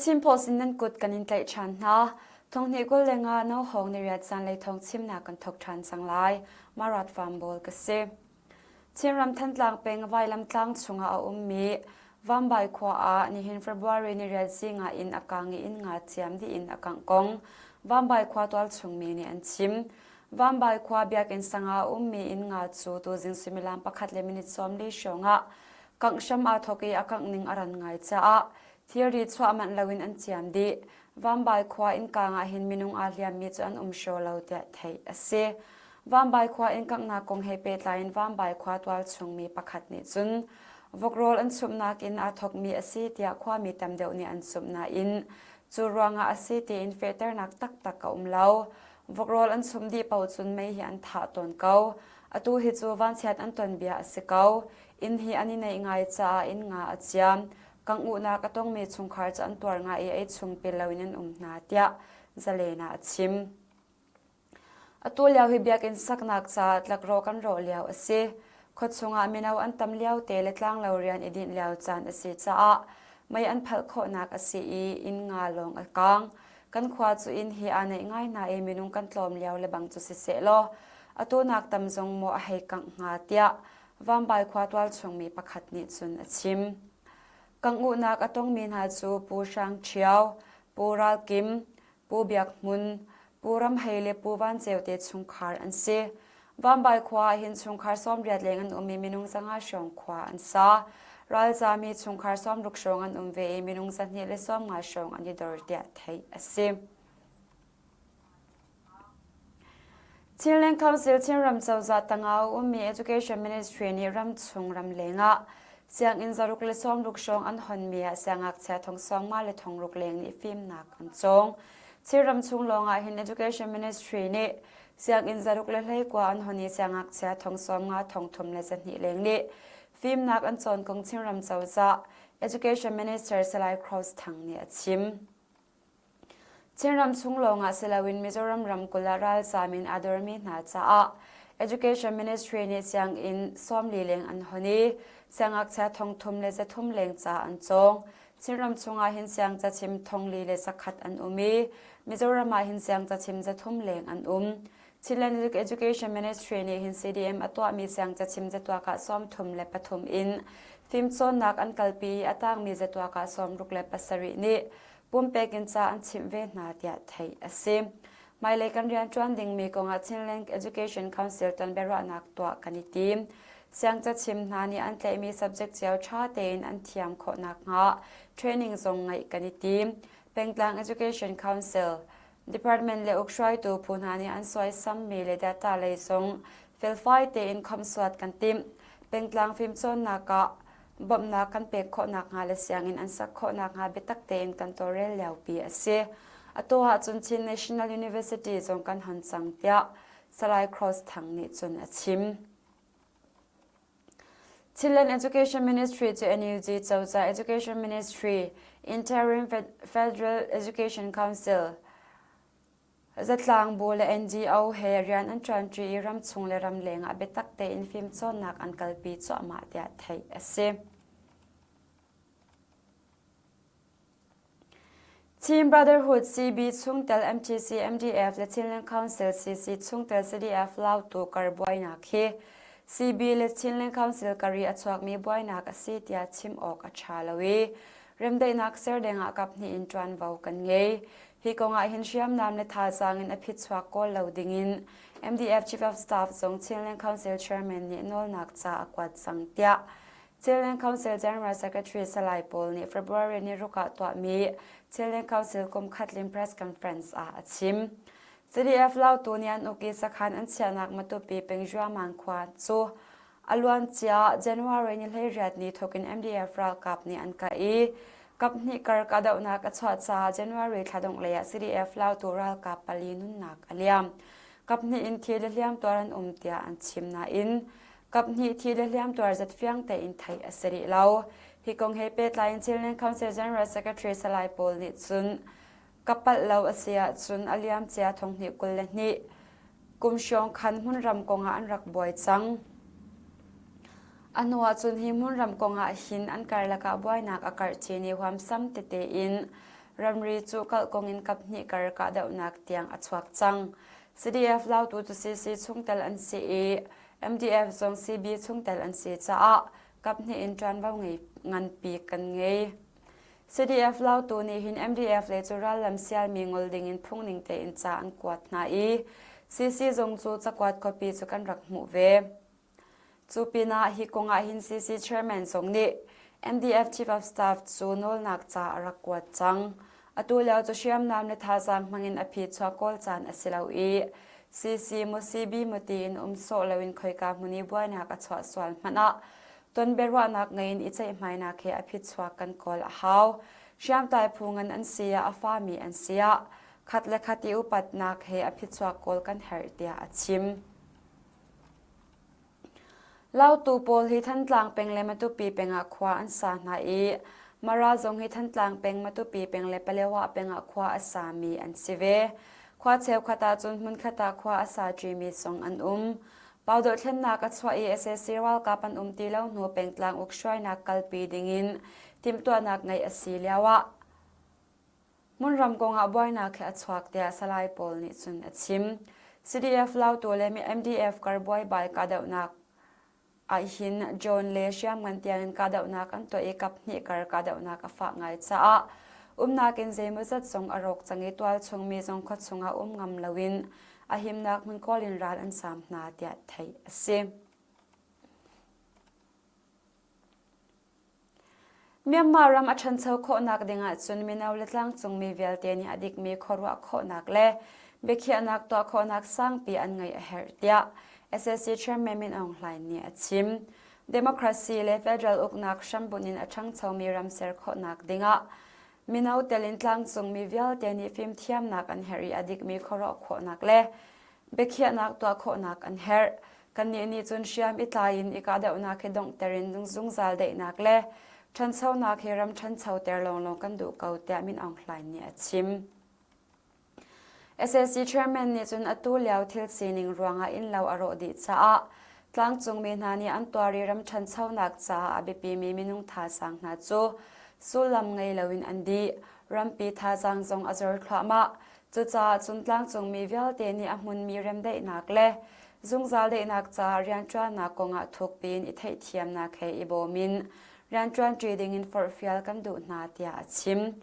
Chin Post in nan kut kan in tlaih ṭhan hna. Thonghnih 25 no hawng ni riat zanlei thawng chimnak kan thawk ṭhan cang lai. Marat Farm Bawl ka si. Chinram Thantlang peng Vailamtlang chungah a ummi Vambai khua ah nihin February ni riat zingah inn a kang i inn nga ciam dih in a kangh kong Vambai khua tualchung mi nih an chim. Vambai khua biakinn sang ah a ummi inn nga cu tuzing suimilam pakhat le minute 40 hrawng ah kangh hram aa thawk i a kangh ning a ran ngai caah thilri chuah manh loin an ciam dih. Vambai khua innkaang ah hin minung aa hliammi cu an um hraw lo tiah theih a si. Vambai khua inn kanghnak kong he pehtlai in Vambai khua tualchung mi pakhat nih cun vokrawl an chumhnak in aa thawkmi a si tiah khuami tam deuh nih an zumh nain cu ruangah a si tiin fehternak taktak a um lo. Vokrawl an chumh dih paoh cun mei hi an thah tawn ko. Atu hi cu vanchiat an ton bia a si ko. Inn hi an i neih ngai caah inn nga a ciam. Kangh-uhnak a tongmi chungkhar cu an tuar ngai i ei chung pil loin an um hna tiah Zalen ah a chim. Atu lio hi biakinn saknak caah tlakrawh kan rawh lio a si. Khuachung ah mino an tam lio te le tlanglo rian i dinh lio caan a si caah mei an phalh khawhnak a si i inn nga lawng a kaang. Kan khua cu inn hi aa neih ngai hna i minung kan tlawm lio le bang cu siseh law atu nak tam zong maw a hei kangh hnga tiah Vambai khua tualchung mi pakhat nih cun a chim. Kangh-uhnak a tongmi hna cu Pu Hrang Ṭhio, Pu Ral Kim, Pu Biak Hmun, Pu Ram Hei le Pu Van Ceu te chungkhar an si. Vambai khua ah hin chungkhar 80 leng an um i minung 500 hrawng khua an sa. Ralzami chungkhar 60 hrawng an um ve i minung 250 hrawng an i dor tiah theih a si. Chinland Council Chinram cozah tangah a ummi Education Ministry nih ramchung ramleng ah sianginn zaruk le sawmruk hrawng an honmi ah siangngakchia thong sawmnga le thongruk leng nih fimnak an cawng. Chinram chung lawng ah hin Education Ministry nih sianginn zaruk le hleikua an hon i siangngakchia thong sawmnga thongthum le zahnih leng nih fimnak an cawn kong Chinram cozah Education Minister Salai Cross Thang nih a chim. Chinram chung lawngah si loin Mizoram ramkulh ah ralzaam in aa dormi hna caah Education Ministry nih sianginn 40 leng an hon i siangngakchia thongthum le zathum leng ca an cawng. Chinram chungah hin siangcachim thongli le zakhat an um i Mizoram ah hin siangcachim zathum leng an um. Chinland Education Ministry nih hin CDM a tuahmi siangcachim zatuak ah 33 in fimcawnnak an kalpi i a tangmi zatuak ah 67 nih pumpek in ca an chimh ve hna tiah theih a si. Hmailei kan rianṭuan dingmi kongah Chinland Education Council ton biaruahnak tuah kan i tim. Siangcachim hna nih an tlaihmi subject cio ṭha tein an thiam khawh nakhnga training zong ngeih kan i tim. Pengtlang Education Council, Department le ukhruaitu phu hna nih an suaisammi le data lei zong felfai tein khomhsuat kan timh. Pengtlang fimcawnnak ah bawmhnak kan pek khawh nakhnga le sianginn an sak khawh nakhnga biatak tein kan tawlrel liopi a si. Atu ahcun Chin National University zong kan hon cang tiah Salai Cross Thang nih cun a chim. Chinland Education Ministry cu NUG cozah Education Ministry, Interim Federal Education Council, Zatlang bu le NGO he rian an ṭuanṭi i ramchung le ramleng ah biatak tein fimcawnnak an kalpi cuahmah tiah theih a si. Chin Brotherhood CB chungtel MTC MDF le Chinland Council CC chungtel CDF Lautu kar buainak hi CB le Chinland Council kar i a chuakmi buainak a si tiah chim awk a ṭha lo i remdaihnak ser dingah kaphnih in ṭuanvo kan ngei. Hi kongah hin hriamnam le thazaang in a phichuak kawl lo dingin MDF Chief of Staff zong Chinland Council Chairman nih nawlnak ca a kuat cang tiah Chinland Council General Secretary Salai Paul nih February ni ruk ah tuahmi Chinland Council kum khat lim press conference ah a chim. CDF Lautu nih an uk i sakhan an chiahnak Matupi Pengjuamang khua cu A luancia January ni 18 ni thawkin MDF ralkap nih an kah i kaphnih kar kahdohnak a chuah caah January thla dongh lei ah CDF Lautu ralkap pali nunnak a liam. Kaphnih in thi le hliamtuar an um tiah an chim nain kaphnih thi le hliamtuar zat fiang tein theih a si rih lo. Hi kong he pehtlai in Chinland Council General Secretary Salai Paul nih cun Ka palh lo a si ahcun a liamcia thonghnih 22 kum hrawng khan hmunram kongah an rak buai cang. A hnu ahcun hi hmunram kongah hin an karlak ah buainak a karh chin i huamsam tete in. ramri cu kalh kong in kaphnih kar kahdohnak tiang a chuak cang. CDF Lautu cu CC chungtel an si i MDF zong CB chungtel an si caah kaphnih in ṭuanvo ngei nganpi kan ngei. CDF Lautu nih hin MDF le cu rallam sialmi ngol dingin phungning tein ca an kuat hna i CC zong cu cakuat copy cu kan rak hmuh ve. Cu pinah hi kong ah hin CC chairman zong nih MDF Chief of Staff cu nawlnak ca a rak kuat cang. Atu lio cu hriamnam le thazaang hmangin a phi chuak kawl caan a si lo i CC maw CB maw tiin um sawh loin khoika hmun i buainak a chuah sual hmanh ah ton biaruahnak ngei in i ceihmainak he a phichuak kan kawl a hau. Hriamtlai phu ngan an si ah a fami an si ah khat le khat i upatnak he a phichuak kawl kan herh tiah a chim. Lautu pawl hi Thantlang peng le Matupi peng ah khua an sa hna i Mara zong hi Thantlang peng, Matupi peng le Palewa peng ah khua a sami an si ve. Khua cheukhat ahcun hmunkhat ah khua a sa ṭimi zong an um. Pau dohthlennak a chuah i sac ralkap an um ti lo hnu pengtlang uk hruainak kalpi dingin timhtuahnak ngeih a si lioah Hmunram kongah buainak he a chuak tiah Salai pawl nih cun a chim. CDF Lautu le MDF kar buaibai kahdohnak ahhin John le hriamngan tiangin kahdohnak an tuah i kaphnih kar kahdohnak a fah ngai caah umnak in zeimawzat zong a rawk cang i tualchung mi zong khuachung ah um ngam loin a himnak hmun kawl in ral an saam hna tiah theih a si. Myanmar ram a ṭhancho khawhnak ding ahcun mino le tlangcungmi vialte nih a dikmi khuaruah khawhnak le biakhiahnak tuah khawhnak sangpi an ngeih a herh tiah SAC Chairman Min Aung Hlaing nih a chim. Democracy le federal uknak hrambunh in a ṭhangchomi ram ser khawhnak dingah mino tel in tlangcungmi vialte nih fimthiamnak an herh i a dikmi khuaruah khawhnak le biakhiahnak tuah khawhnak an herh. Kannih nih cun hriam i tlai in i kahdohnak hi donghter in zungzal daihnak le ṭhanchonak hi ram ṭhanchoter lawnglawng kan duh ko tiah Min Aung Hlaing nih a chim. SAC chairman nih cun atu lio thil sining ruangah innlo a rawh dih caah tlangcungmi hna nih an tuar i ram ṭhanchonak caah a biapimi minung thazaang hna cu sullam ngei loin an dih. Rampi thazaang zong a zor thluahmah. Cucaah cun tlangcungmi vialte nih a hmunmi remdaihnak le zungzal daihnak caah rianṭuannak kongah thukpi in i theihthiamnak he i bawm in rianṭuanṭi dingin forhfial kan duh hna tiah a chim.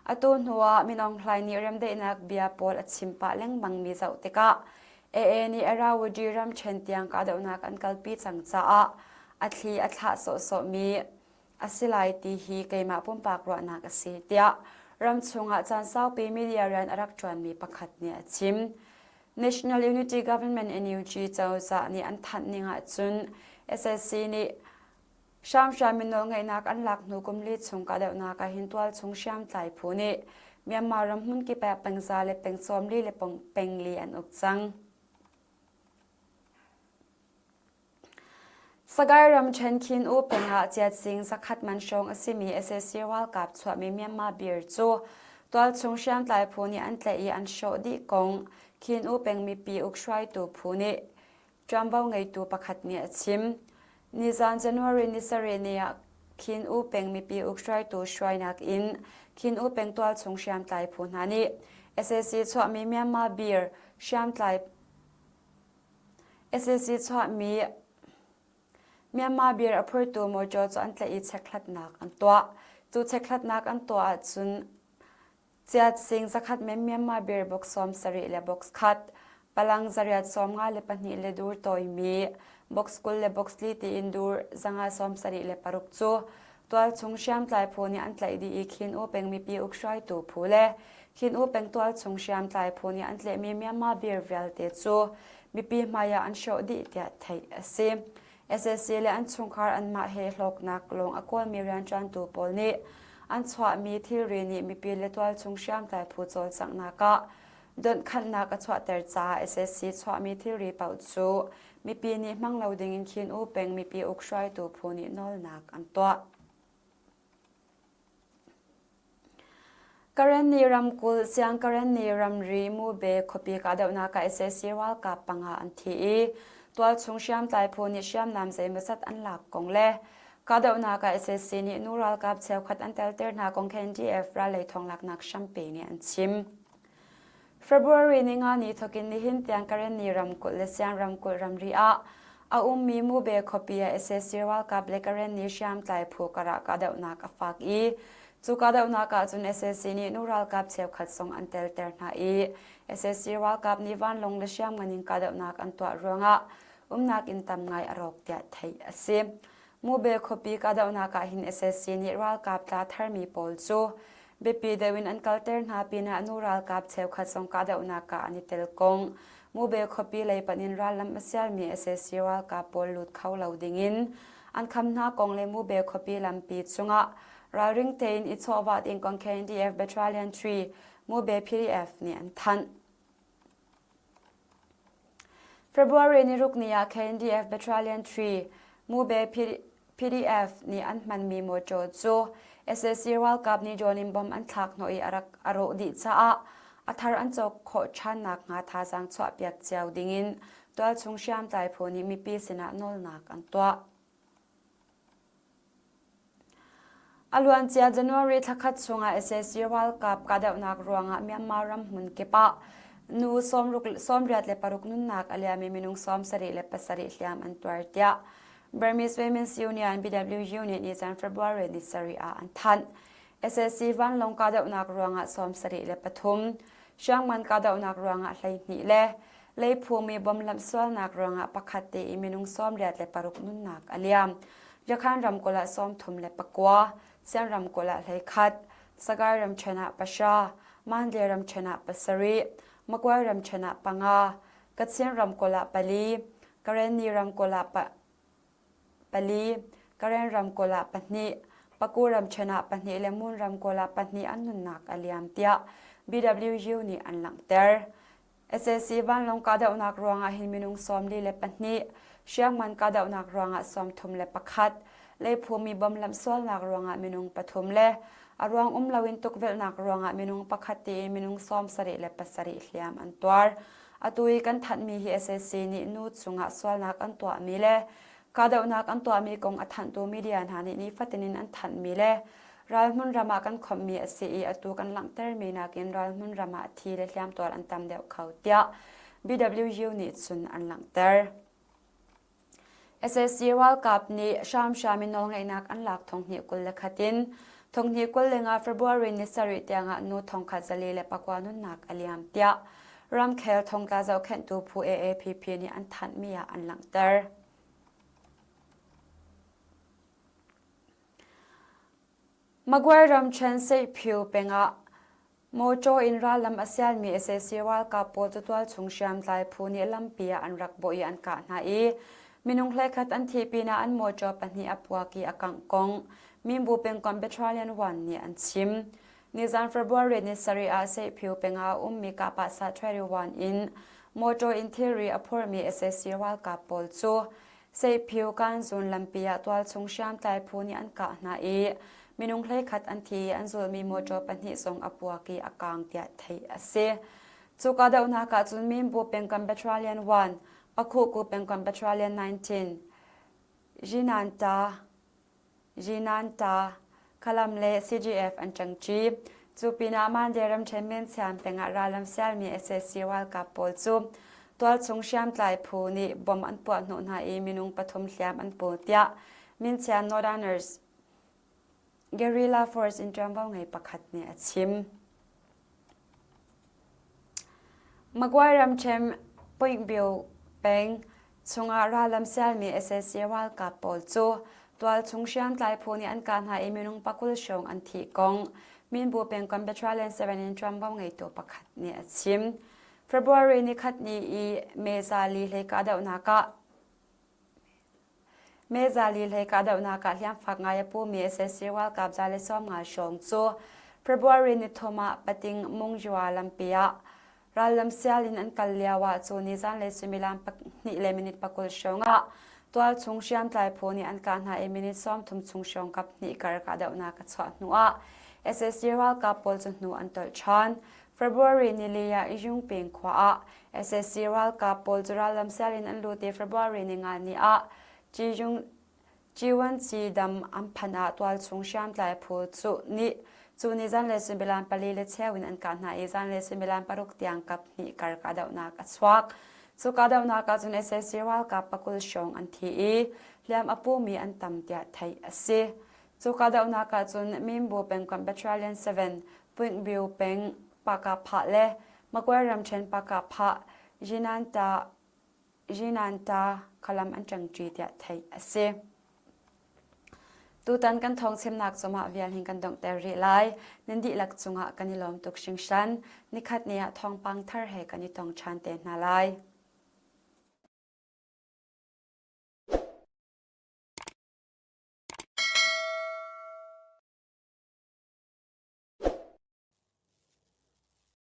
Atu hnuah Min Aung Hlaing nih remdaihnak bia pawl a chim pah lengmangmi zoh tikah AA nih Irrawaddy ramṭhen tiang kahdohnak an kalpi cang caah a thli a thlah sawhsawhmi a si lai ti hi keimah pumpak ruahnak a si tiah ramchung ah caan saupi media rian a rak ṭuanmi pakhat nih a chim. National Unity Government NUG cozah nih an thanh ning ahcun SSC nih hramhram in nawlngeihnak an lak hnu kum li chung kahdohnak ah hin tualchung hriamtlai phu nih Myanmar ram hmunkip ah pengza le peng sawmli le pengli an uk cang. Sagaing ram Ṭhenkhin U peng ah chiatsing zakhat man hrawng a simi sac ralkap chuahmi Myanmar beer cu tualchung hriamtlai phu nih an tlaih i an hrawh dih kong Khin U peng mipi ukhruaitu phu nih ṭuanvo ngeitu pakhat nih a chim. Nizan January ni sarih ni ah Khin U peng mipi ukhruaitu hruainak in Khin U peng tualchung hriamtlai phu hna nih sac chuahmi Myanmar beer hriamtlai Sac chuahmi Myanmar beer a phurtu mawṭaw cu an tlaih i chekhlatnak an tuah. Cu chekhlatnak an tuah ahcun chiat sing zakhat men Myanmar beer box 70 le box khat, palang zariat 52 le dur tawimi box 20 le box li tiin dur zanga 76 cu Tualchung hriamtlai phu nih an tlaih dih i Khin U peng mipi ukhruaitu phu le Khin U peng tualchung hriamtlai phu nih an tlaihmi Myanmar beer vialte cu mipi hmai ah an hrawh dih tiah theih a si. SAC le an chungkhar anmah he hlawknak lawng a kawlmi rianṭuantu pawl nih an chuahmi thilri nih mipi le tualchung hriamtlai phu cawlcanghnak ah donhkhanhnak a chuahter caah SAC chuahmi thilri paoh cu mipi nih hmang lo dingin Khin U peng mipi uk hruaitu phu nih nawlnak an tuah. Karenni ramkulh Siang Karenni ramri Mube khuapi kahdohnak ah sac ralkap panga an thi i tualchung hriamtlai phu nih hriamnam zeimawzat an lak kong le. Kahdohnak ah sac nih nu ralkap cheukhat an telter hna kong KNDF rallei thawnglaknak hrampi nih an chim. February ninga ni thokin nihin tiang Karenni ramkulh le Sian ramkulh ramri ah a ummi Mube khuapi ah sac ralkap le Karenni hriamtlai phu karah kahdohnak a fak i cu kahdohnak ahcun sac nih nu ralkap cheukhat zong an telter hna i sac ralkap nih vanlawng le hriamngan in kahdohnak an tuah ruangah umnak inn tam ngai a rawk tiah theih a si. Mube khuapi kahdohnak ah hin sac nih ralkap tla tharmi pawl cu biapi deuh in an kalter hna pinah nu ralkap cheukhat zong kahdohnak ah an i tel kong Mube khuapi lei panh in rallam a sialmi sac ralkap pawl lut kho lo dingin an kham hna kong le Mube khuapi lampi cungah ralring tein i chawhvah ding kong KNDF Battalion 3 Mube PDF nih an thanh. February ni ruk ni ah KNDF Battalion 3 Mube PDF nih an hmanmi mawṭaw cu sac ralkap nih drone in bomb an thlak hnawh i a rak a rawh dih caah a thar an cawk khawh ṭhan nakhnga thazaang chuahpiak cio dingin tualchung hriamtlai phu nih mipi sinah nawlnak an tuah. A luancia January thlakhat chungah sac ralkap kahdohnak ruangah Myanmar ram hmun kip ah nu 86 nunnak a liam i minung 77 hliam an tuar tiah Burmese Women's Union BWU nih nizan February ni sarih ah an thanh. Sac vanlawng kahdohnak ruangah 73, hriamngan kahdohnak ruangah 12 le Leiphumi bomb sualnak ruangah pakhat te i minung 86 nunnak a liam. Yakhan ramkulh ah 39, Sian ramkulh ah 11, Sagaing ramṭhen ah pahra, Mandalay ramṭhen ah pasarih, Magway ramṭhen ah panga, Kachin ramkulh ah pali, Karenni ramkulh ah pali, Karen ramkulh ah pahnih, Paku ramṭhen ah pahnih le Mun ramkulh ah pahnih an nunnak a liam tiah BWU nih an langhter. Sac vanlawng kahdohnak ruangah hin minung 42, hriamngan kahdohnak ruangah 31, leiphumi bomb lamhsualnak ruangah minung pathum le a ruang um loin tukvelhnak ruangah minung pakhat tiin minung 77 hliam an tuar. Atu i kan thanhmi hi sac nih nu cungah sualnak an tuahmi le Kahdohnak an tuahmi kong a thanhtu media hna nih nifatin in an thanhmi le ralhmun ram ah kan khawmhmi a si i atu kan langhtermi nakin ralhmun ram ah thi le hliamtuar an tam deuh kho tiah BWU nih cun an langhter. Sac ralkap nih hramhram in nawlngeihnak an lak thonghnih 21 in thonghnih 25 February ni sarih tiangah nu thongkhat 409 nunnak a liam tiah ramkhel thongtla zohkhenhtu phu AAPP nih an thanhmi ah an langhter. Magway ramṭhen Seihphiu peng ah mawṭaw in rallam a sialmi sac ralkap pawl cu tualchung hriamtlai phu nih lampi ah an rak bawh i an kah hna i minung 11 an thih pinah an mawṭaw pahnih a puak i a kangh kong Minbu pengkomh Battalion 1 nih an chim. Nizan February ni sarih ah Seihphiu peng ah a ummi Kahpahsah 21 in mawṭaw in thilri a phurmi sac ralkap pawl cu Seihphiu Kanzun lampi ah tualchung hriamtlai phu nih an kah hna i minung 11 an thi i an zulhmi mawṭaw pahnih zong a puak i a kaang tiah theih a si. Cu kahdohnak ah cun Minbu pengkomh Battalion 1, Pakhuhku pengkomh Battalion 19, Jinanta Jinanta, Khalam le CDF an ṭangṭi. Cu pinah Mandalay ramṭhen Mensiam peng ah rallam sialmi sac ralkap pawl cu tualchung hriamtlai phu nih bomb an puah hnawh hna i minung pathum hliam an pu tiah Minchian Northerners Guerrilla Force in ṭuanvo ngei pakhat nih a chim. Magway ramṭhen Pointbio peng chungah rallam sialmi sac ralkap pawl cu tualchung hriamtlai phu nih an kah hna i minung pakul hrawng an thih kong Minbu pengkomh Battalion 7 in ṭuanvo ngeitu pakhat nih a chim. February nikhat ni i May zali hlei kahdohnak ah May zali hlei kahdohnak ah hliamfak ngai a pumi sac ralkap 150 hrawng cu February nithum ah Pating Mungyua lampi ah rallam sial in an kal lio ah cu ni zanlei suimilam pahnih le minute pakul hrawng ah tualchung hriamtlai phu nih an kah hna i minute 30 chung hrawng kap hnih kar kahdohnak a chuah hnu ah sac ralkap pawl cu hnu an tolh ṭhan. February nili ah Yungping khua ah sac ralkap pawl cu rallam sial in an lut i February ninga ni ah Jiyung. G1C dam an phanh ah tualchung hriamtlai phu cu nih cu ni zanlei suimilam pali le cheu in an kah hna i zanlei suimilam paruk tiang kap hnih kar kahdohnak a chuak. Cu kahdohnak ah cun sac ralkap pakul hrawng an thi i hliam a pumi an tam tiah theih a si. Cu kahdohnak ah cun Minbu pengkomh Battalion 7, Puinhbyu peng Pakahphah le Magway ramṭhen Pakahphah Yinanta Yinanta khalam an ṭangṭi tiah theih a si. Tutan kan thawngchimnak cungah vial hin kan donghter rih lai. Nan dihlak cungah kan i lawm tuk hringhran. Nikhat ni ah thawngpang thar he kan i tong ṭhan te hna lai.